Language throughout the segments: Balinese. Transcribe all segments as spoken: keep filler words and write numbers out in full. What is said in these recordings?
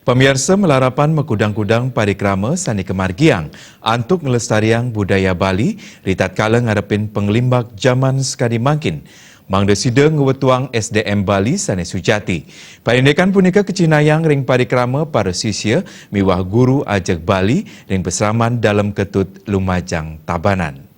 Pamiarsa, malarapan makudang-kudang parikrama sané kamargiang antuk nglestariang budaya Bali, ritatkala ngarepin panglimbak jaman sakadi mangkin, mangda sida ngwetuang S D M Bali sané sujati. Paindikan punika kacihnayang ring parikrama para sisya miwah guru ajeg Bali ring pasraman Dalem Ketut Lumajang Tabanan.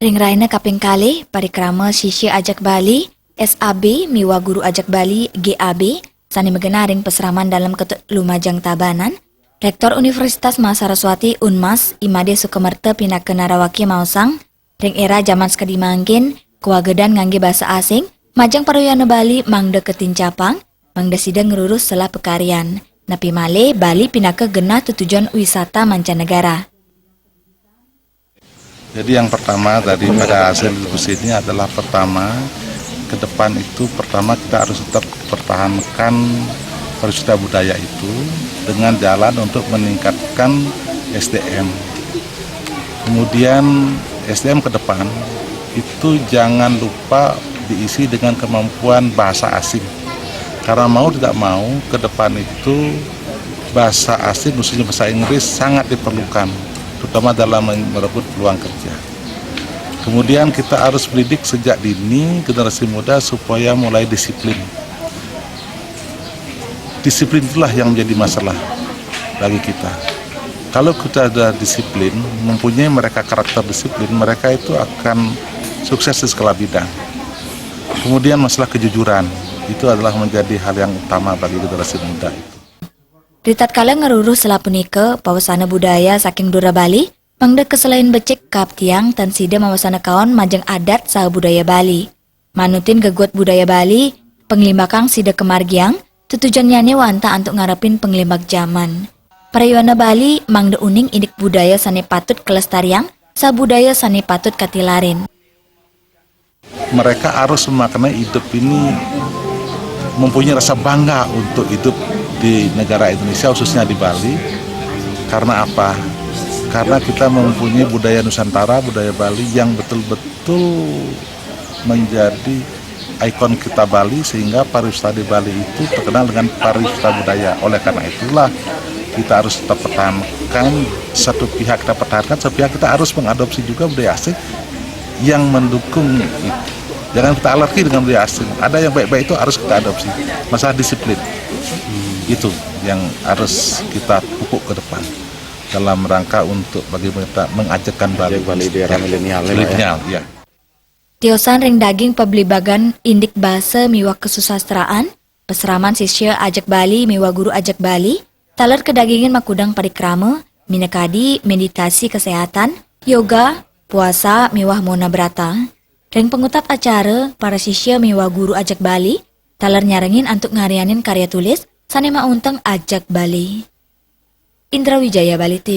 Ring rahina kaping kalih, parikrama sisya ajeg Bali, S A B, miwah guru ajeg Bali, G A B, sané magenah ring pasraman Dalem Ketut Lumajang Tabanan, Rektor Universitas Mahasaraswati, Unmas, I Madé Sukamerta pinaka narawaki maosang, ring éra jaman sakadi mangkin, kawagedan nganggé basa asing, majeng prayogian Bali mangda katincapang, mangda sida ngruruh selah pakaryan. Napi malih, Bali pinaka genah tetujon wisata mancanegara. Jadi, yang pertama tadi pada hasil diskusi ini adalah, pertama, ke depan itu, pertama, kita harus tetap pertahankan pariwisata budaya itu dengan jalan untuk meningkatkan S D M. Kemudian, S D M ke depan itu jangan lupa diisi dengan kemampuan bahasa asing. Karena mau tidak mau, ke depan itu bahasa asing, khususnya bahasa Inggris, sangat diperlukan, terutama dalam merebut peluang kerja. Kemudian, kita harus mendidik sejak dini generasi muda supaya mulai disiplin. Disiplin itulah yang menjadi masalah bagi kita. Kalau kita ada disiplin, mempunyai mereka karakter disiplin, mereka itu akan sukses di segala bidang. Kemudian, masalah kejujuran, itu adalah menjadi hal yang utama bagi generasi muda itu. Ritatkala ngruruh selah punika, pawesana budaya saking dura Bali, mangda kaselain becik kaaptiang tan sida mawasana kaon majeng adat saha budaya Bali. Manutin gegot budaya Bali, panglimbakang sida kamargiang, tetujonnyané wantah antuk ngarepin panglimbak jaman. Prayogian Bali mangda uning indik budaya sané patut kalestariang, saha budaya sané patut katilarin. Mereka harus memaknai hidup ini mempunyai rasa bangga untuk hidup di negara Indonesia, khususnya di Bali. Karena apa? Karena kita mempunyai budaya Nusantara, budaya Bali yang betul-betul menjadi ikon kita Bali, sehingga pariwisata di Bali itu terkenal dengan pariwisata budaya. Oleh karena itulah, kita harus tetap pertahankan, satu pihak kita pertahankan, satu pihak kita harus mengadopsi juga budaya asing yang mendukung itu. Jangan kita alergi dengan budaya asing. Ada yang baik-baik itu harus kita adopsi. Masalah disiplin, itu yang harus kita pupuk ke depan dalam rangka untuk bagaimana kita mengajakkan Bali. Ajak Bali di era milenial, ya, Pak, ya? Milenial, ya. Tiosan ring daging pablibagan indik basa miwah kasusastraan, pasraman sisya ajeg Bali miwah guru ajeg Bali, taler kadagingin makudang parikrama, minakadi meditasi kesehatan, yoga, puasa, miwah mona brata. Ring pangutap acara, para sisya miwah guru ajeg Bali, taler nyarengin antuk ngaryanin karya tulis, sané maunteng ajeg Bali. Indra Wijaya, Bali T V.